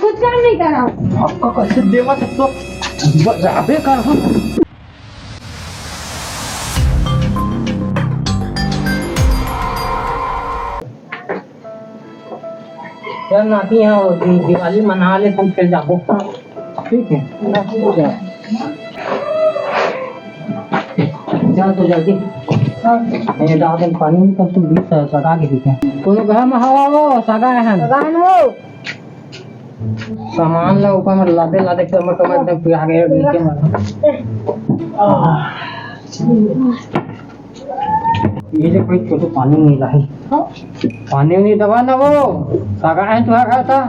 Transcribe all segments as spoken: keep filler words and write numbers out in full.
कुछ काम नहीं करा। आपका कैसे देवा तो बजाबे कर हम। चल नाती, यहाँ दिवाली मना ले, हम फिर जाबो। ठीक है। चल तो जल्दी। ये डाल दे पानी, तब तू बीस सगा के दिखे। कोनो घर में हवा वो सगा है। सगा है वो। सामान ला ऊपर में लादे लादे कमर कमर एकदम पिरा गए नीचे में। ये जो कोई छोटू पानी नहीं लाई। पानी नहीं दबा ना वो। सगा है तुहा घर था।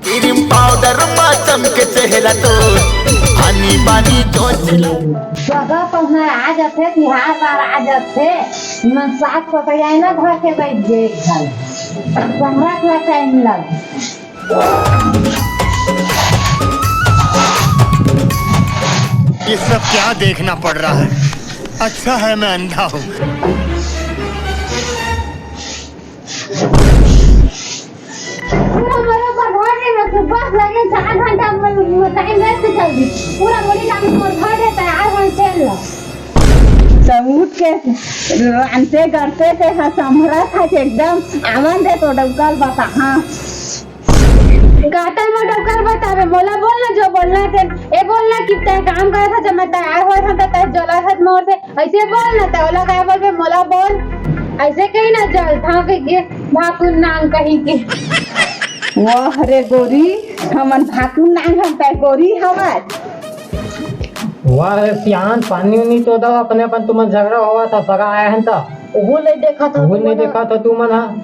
क्रीम पाउडर मा चमके चेहरा तो हनी बानी चोचला। सगा पहुना आ जाथे, तिहार बार आ जाथे, मन साग पकड़ाए ना धर के बैठ जे घर। संघरा थोड़ा टाइम लग। ये सब क्या देखना पड़ रहा है? अच्छा है मैं अंधा हूँ। पूरा मोरो पर घर में तो बस लगे चार घंटा में टाइम वेस्ट कर दी। पूरा मोरी काम पर घर देता है, आठ घंटे लो। सब उठ के रांधते करते ते हा संभरा था कि एकदम आवन दे तो डौकल बता। हाँ, काटा में डौकल बतावे, मोला बोलना जो बोलना ते, ए बोलना कि तै काम करे था, जब मैं तैयार होए था तो तै जला था मोर से। ऐसे बोल ना, तै ओला काय बोलबे, मोला बोल। ऐसे कही ना, जल था के, के भाकुन नांग कही के। वाह रे गोरी, हमन भाकुन नांग हम तै गोरी हवत। वाह रे सियान, पानी उनी तो दो अपने अपन, तुमन झगड़ा होवा था, सगा आए हैं तो। ओहू नहीं देखा था, ओहू नहीं तुमन देखा था तुमन, हाँ।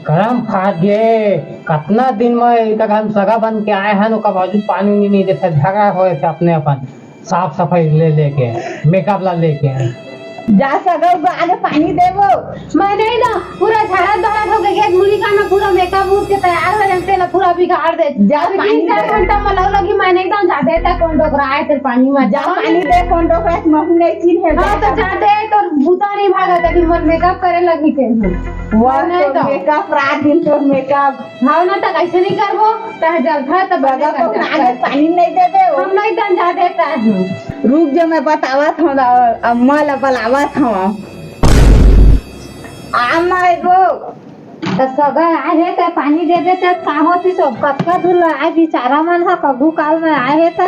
करम फाट गे, कतना दिन में तक हम सगा बन के आए हैं, ओकर बावजूद पानी उनी नहीं देते, झगड़ा होए थे अपने अपन। साफ सफाई ले लेके, मेकअप ला लेके। जा सगा उगा आगे पानी देवो। मैं नहीं दो, पूरा झाड़ा दौड़ा हो गया, मुड़ी का ना पूरा मेकअप उठ के तैयार हो जाते ला पूरा बिगाड़ दे। जा अभी पानी तीन चार दे। घंटा में लग लगी, मैं नहीं दो, जा देता कौन डोकरा आए तेरे पानी में। जा पानी दे, कौन डोकरा है, महू नहीं चीन है, हाँ, जा तो जा दे, तो बूता नहीं भागा, तभी मन मेकअप करे लगी थे। वाह, नहीं तो तो। मेकअप, रात दिन तो मेकअप। हाँ ना, त कैसे नहीं करबो? तह जलथा त बगा बने को कर। आगे पानी नहीं देबे हो। हम नहीं तंजा देता है। रुक जो, मैं बतावत हूँ, अम्मा ला बुलावत हूँ। अम्मा एगो। त सगा आहे त पानी दे दे, त का होती सब कतका दूर ला आए, बेचारा मन हा कभू काल में आए हे त।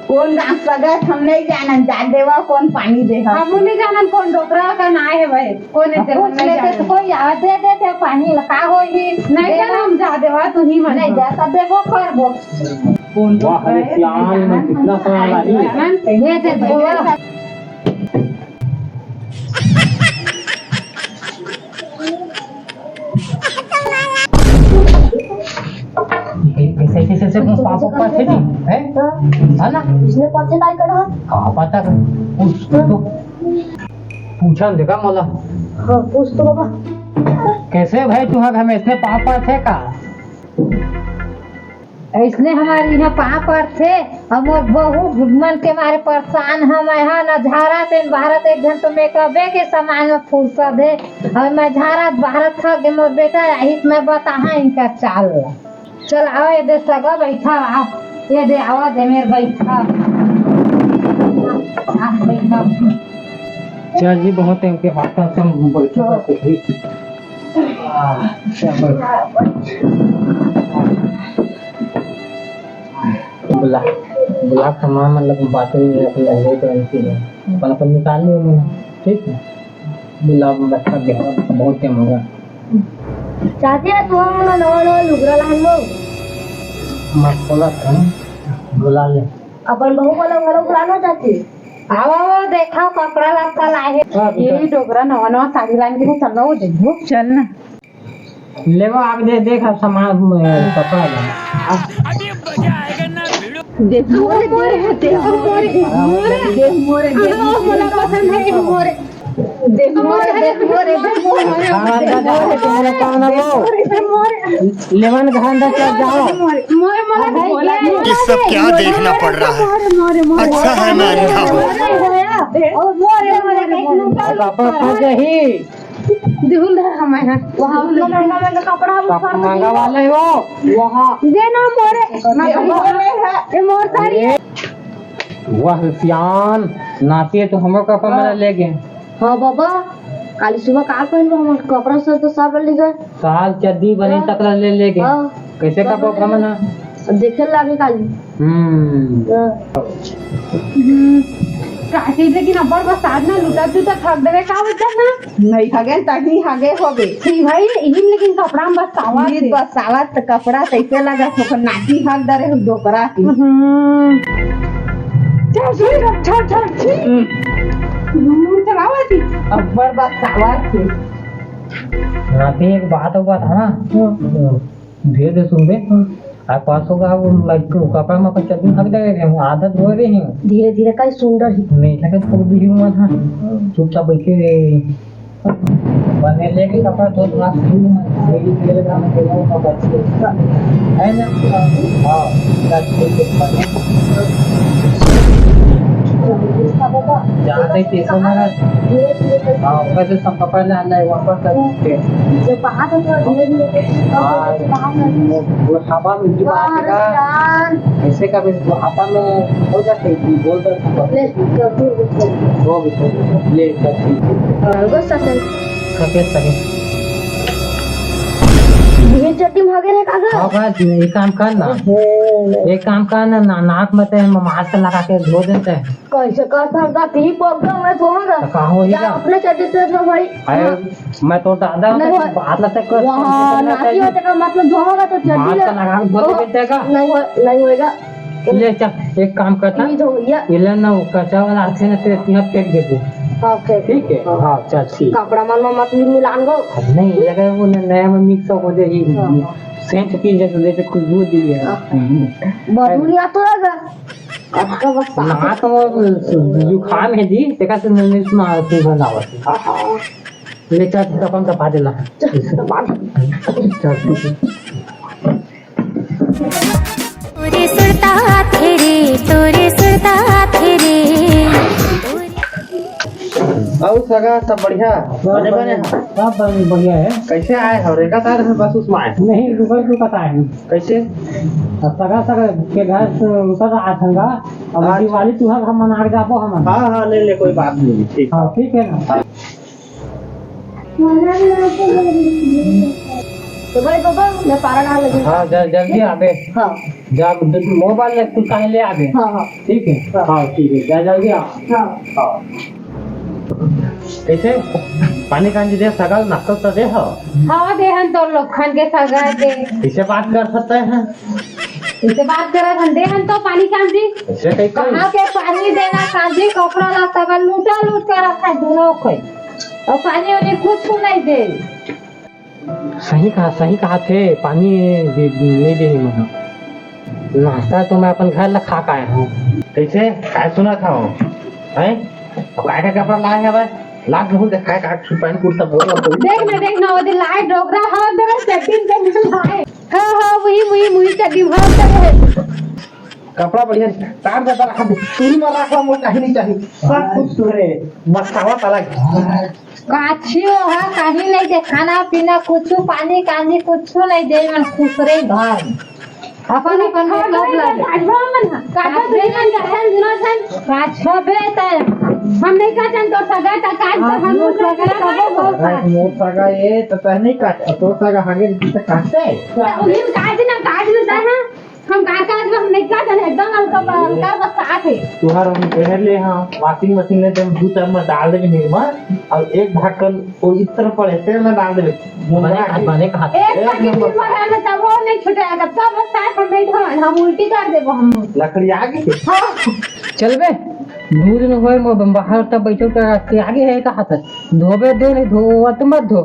कोन गाँव सगा हम नहीं जानन, जा देवा कोन पानी दे हा। हम नहीं जानन कोन डोकरा का ना है भाई। कोने ते पूछ लेते तो कोई याद दे देते पानी ला, का होही? नहीं दे तो हम जा देवा, तू ही मन नहीं जा, तब देखो करबो। वाह रे, प्यान में कितना समय लागी। ये दे दो। कैसे, कैसे, कैसे मुंह पाप ऊपर थे जी, हैं? है ना? इसने कौन से काल करा? कहाँ पता? पूछ तो। पूछा न देखा मोला। हाँ, पूछ तो बाबा। कैसे भाई, तुम्हारे घर में इसने पाप पाप है का? इसने हमारे यहाँ पाप पाप थे, हम और बहुत मन के मारे परेशान हम यहाँ न झारा से भारत एक घंटे में कबे के सामान में फुर्सत है। और मैं झारा भारत था के मोर बेटा यही मैं बताहा इनका चाल। चल, आवा, ये दे सगा बैठा, आ, ये दे, आवा दे मेरे बैठा। आ, बैठा। चल जी, बहुत टाइम के बाद हम बैठे थे। आ, चल, बैठ। बुला, बुला, सामान मतलब बातें नहीं, अपने अंदर तो ऐसी है। अपन, अपन निकाल लो, ठीक है? बुला, बैठा, बहुत टाइम होगा। चाची, तुमन नवा नवा लुगरा लान हो। मत बोला था, बुला ले। अपन बहू वाला घरो बुलाना चाची। आवा, आवा, देखा, कपड़ा लत्ता लाए हे। हाँ, बेटा। ये डोकरा नवा नवा साड़ी लान के चल रहा हो, देखो। चल ना। ले वो, आप दे, देख, अब सामान, अ, कपड़ा ले। देखो, मोरे, देखो, मोरे, मोरे। देखो, मोरे, देखो, मोला पसंद है, मोरे। देख मोरे, देख मोरे, देख मोरे। खान का जाओ, तुम्हारा काम है वो। लेमन खान का क्या जाओ। ये सब क्या देखना पड़ रहा है? अच्छा है मैं अंधा हूँ। पापा फंस गई। दिहुल है हमें है। वहाँ उतना महंगा महंगा कपड़ा भी कप महंगा वाला है वो। वहाँ। दे ना मोरे। ये मोर साड़ी है। वाह सियान, नाती तो हमरो कपड़ा मेला ले गए। हाँ बाबा, काली सुबह का पहनबो हम कपड़ा से तो सब ले गए। साल चड्डी बनियान तक ला ले, ले गए। हाँ। कैसे का बाबा। कपड़ा मन ह? देखे लागे काली। हम्म। हाँ। हम्म। काकी लेकिन अब्बड़ बरसात ना लुटा तू तो ठग देवे का वजह ना? नहीं हगे, तहीं हगे होबे। ठीक भाई, इहिम लेकिन कपड़ा में बरसावत ईद है। बरसावत त कपड़ा तैसे लगा, ओकर नाती हग दरे हो डोकरा की। हम्म। चल, चल, चल, चल, चल। हम्म। हम्म, चलावत ही। अब्बड़ बरसावत है। नाती एक बात हुआ था ना। हम्म। धीरे धीरे सुनबे। हम्म। आ पासो का वो लड़की कपड़ा में अपन चड्डी हग दे रहे हैं, आदत हो रही है। धीरे धीरे का सुन रही। नहीं, लेकिन तो भी हुआ था। चुपचाप बैठे रहे। बने लेके कपड़ा धो धुआ के धूल में, तेल, तेल का मैं तेल का बच के। है ना? हाँ, बस ठीक है, बने। जहाँ तक देखो ना, हाँ, वैसे सब कपड़ा ले आना है, वापस कर दीजिए। जब बाहर हो तो धीरे धीरे करके हाँ, बाहर कर दीजिए। वो, वो हवा में जो बात है ना, यार। ऐसे का भी वो हवा में हो जाते हैं, बोल दो। ले, कर दो, कर दो। वो भी कर दो। ले, कर दो। हाँ, बस सफेद। सफेद, सफेद। ये चड्डी में हगे रहे काका? हाँ, बस, ये काम कर ना। हम्म। एक काम कर ना, ना, नाक में ते मास्क लगा के धो देते हैं। कैसे कर सकता? ती पग में धोऊंगा। तो का होई जा, जा? अपने चड्डी पे धो भाई। अरे, हाँ। मैं तो दादा हूँ, नहीं तो हो-, बात ना तक कर, वहाँ समझ ना नाती चाहिए। होते का मतलब धोऊंगा तो चड्डी मास्क ले-, लगा के धो ओ, देते का? नहीं हो-, नहीं होएगा। ले चल, एक काम करता। ये धो भैया। ये ले ना, वो कचरा वाला आथे ना, तेरे यहाँ फेंक देबो। हाँ, फेंक। ठीक है? हाँ। हाँ, चल, ठीक। कपड़ा मन में मत मिलान गो। नहीं, लगा वो न-, नया में मिक्स हो जाएगी। हाँ, हाँ। सेंट की जैसे, जैसे खुशबू दी है। हाँ। हम्म। बदबू नहीं आता होगा? आपका बस ना, तो वो जुकाम है जी, तेका से नहीं सुना, सुना ना आवत। हाँ, हाँ। ले चल, तो अपन दबा देला। चल, दबा दे। चल, ठीक है। तोरे सुरता आथे रे, तोरे सुरता आथे रे। अउ सगा, सब बढ़िया? बने, बने? सब बन-, बढ़िया है। कैसे आए हो? रेंगत आए रहे बस उसमें आए? नहीं, रुकल, रुकत आए हैं। कैसे? अब सगा, सगा के घर से उतर रहा था, अब अच्छा। दिवाली त्योहार हम मना के जाबो हम। हाँ, हाँ, ले, ले, कोई बात नहीं, ठीक। हाँ, ठीक है ना? हाँ। तो भाई बाबा, मैं पारा डाल लगी। हाँ, जल-, जल्दी आबे। हाँ। जा, मोबाइल ले, तू चाहे ले आबे। हाँ, हाँ। ठीक है? हाँ। हाँ, ठीक है। जा, जल्दी आ। हाँ। हाँ। कैसे? पानी कांजी दे, सगा ल नाश्ता तो दे हो? हाँ, दे हन तोर लोग खान के सगा दे। इसे बात कर सकते हैं? इसे बात करत हन, दे हन तो पानी कांजी। ऐसे कैसे? कहाँ के पानी देना कांजी, कपड़ा ला सगा लूटा लूट करत है दोनों कोई। अउ पानी उनी कुछ नहीं दे। सही कहा, सही कहा थे, पानी दे, नहीं देही मैं। नाश्ता तो मैं अपन घर ला खा के आए हूँ। कैसे? काय सुना था वो? हैं? अब काय का कपड़ा लाए हैं भाई? लाग रहू देखाए का छुपाइन कुर्ता बोल रहा कोई। देख ना, देख ना, वो दिन लाए डोकरा, हाँ, मेरा सेटिंग के मिल लाए। हाँ, हाँ, वही, वही, वही चड्डी, हाँ, चड्डी है। कपड़ा बढ़िया, तार दे, तार हाथ, चूड़ी में रख ला, मोर चाही नहीं चाही, सब कुछ तोरे, मस्तावा ताला। काछियो हा, कहीं नहीं दे, खाना पीना, कुछ पानी कानी, कुछ नहीं दे, मन खुसरे घर। अपन, अपन मतलब लगे। काजवा मन, काजवा दुनिया में जहन जुना छन। काजवा बे, त हम नहीं का जान तोर सगा, त काज त हम लोग सगा, सगा, सगा, सगा। अरे, मोर सगा ये, त तह नहीं काट, तोर सगा हागे, त काटते। त उन्हीं काज ना, काज ना, त हाँ। हम का, का, हम नहीं का जाने, एकदम हल्का, हल्का बरसात है। तुहार हम पहन ले, हाँ, washing machine ले, तुम दो चार में डाल देबे निरमा, और एक ढक्कन वो इस तरह पड़े, तेल में डाल देबे। बने का, बने का। एक एक पैकेट नंबर निरमा डाल दे, तब वो नहीं छुटेगा, तब बरसात हम नहीं धोए, हम उल्टी कर देबो हम। लकड़ी आ गई? हाँ। चल बे, दूध न होए, मो बाहर तब बैठो, तो रास्ते आगे है का हाथ है? धोबे दो, नहीं धो, वो तो मत धो।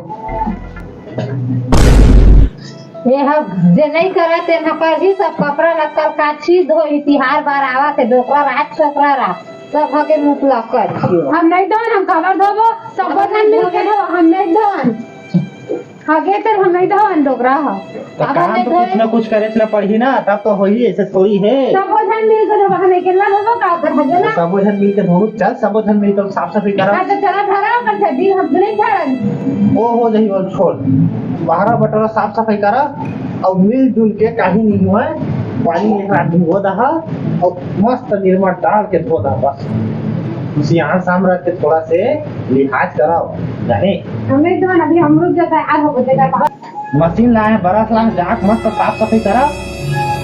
ये ह जे नहीं करे, ते न करही, सब कपड़ा लत्ता काछी धोही, तिहार बार आवा थे, डोकरा रात, डोकरा रात। सब हगे मुख ला कर दियो। हम नहीं धोन, हम काबर धोबो? सब झन मिल के धो, हम नहीं धोन। हगे तेर हम नहीं धोन, डोकरा ह। त काबर काम नहीं तो कुछ धोए? ना कुछ करे ला पड़ही ना, तब तो होही, ऐसे थोड़ी हे। सब झन मिल के धोबो, हम अकेला धोबो का? ओकर हगे ना। सब झन मिल के धोबो, चल, सब झन मिल के साफ सफाई करा। हाँ, तो चला धरा, पर जल्दी हम तो नहीं धरन। ओ हो जही, वो छोड़, बाहर बटोरा, साफ सफाई करा। अउ मिलजुल के, काही नहीं हुआ, पानी एक रात भिगो दहा अउ मस्त निरमा डाल के धो दहा बस। सियान सामराज के थोड़ा से लिहाज कराओ, जाने? हमें तो अभी अमरूद जो तैयार हो गए, मशीन लाए, बरस लाए, जाके मस्त साफ सफाई करा।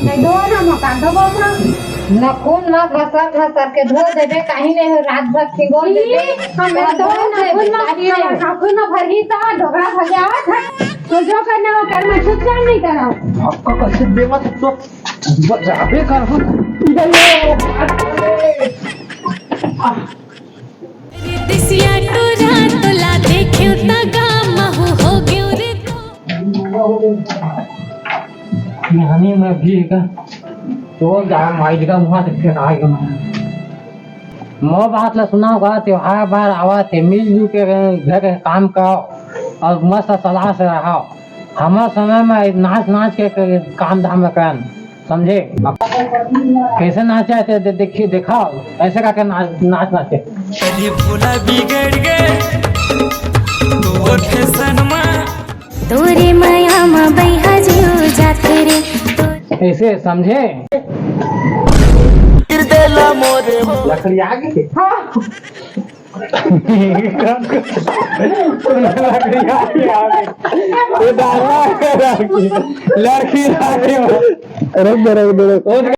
नहीं धो ना, मकान धोबो ना। नखुन म घसर घसर के धो देबे, काही नहीं हो, रात भर खिंगोल देबे। ई, हम तो धो ना, देबे, नखुन म, काही नहीं हो। नखुन म भरही त डोकरा भगे आवत हे। तो जो करना हो कर, मैं कुछ काम नहीं करा। आपका कैसे देवा तो, तो जाबे कर हम। रितिसिया टोरा तोला देखेव त गाम महू हो गेव रे तो। नानी में भी का तो जा माइल का मुहा से फेंक आएगा मैं। मो बात ला सुनाव गा, त्योहार बार आवत हे, मिलजुल के घर के काम का अउ मस्त सलाह से रहा। हमर समय में नाच नाच के काम धाम करन। समझे? अब कैसे नाचे थे, दे-, देखिए, देखाव, ऐसे करके नाच, नाच नाचे। अरे भोला बिगड़ गए, तो वो फैशन में। तोरे मया म बैहा जियो जाथे रे, तो ऐसे समझे? लकड़ी आ गई। हाँ। लड़की आ गई। लड़की आ गई। रुक दे, रुक दे, रुक।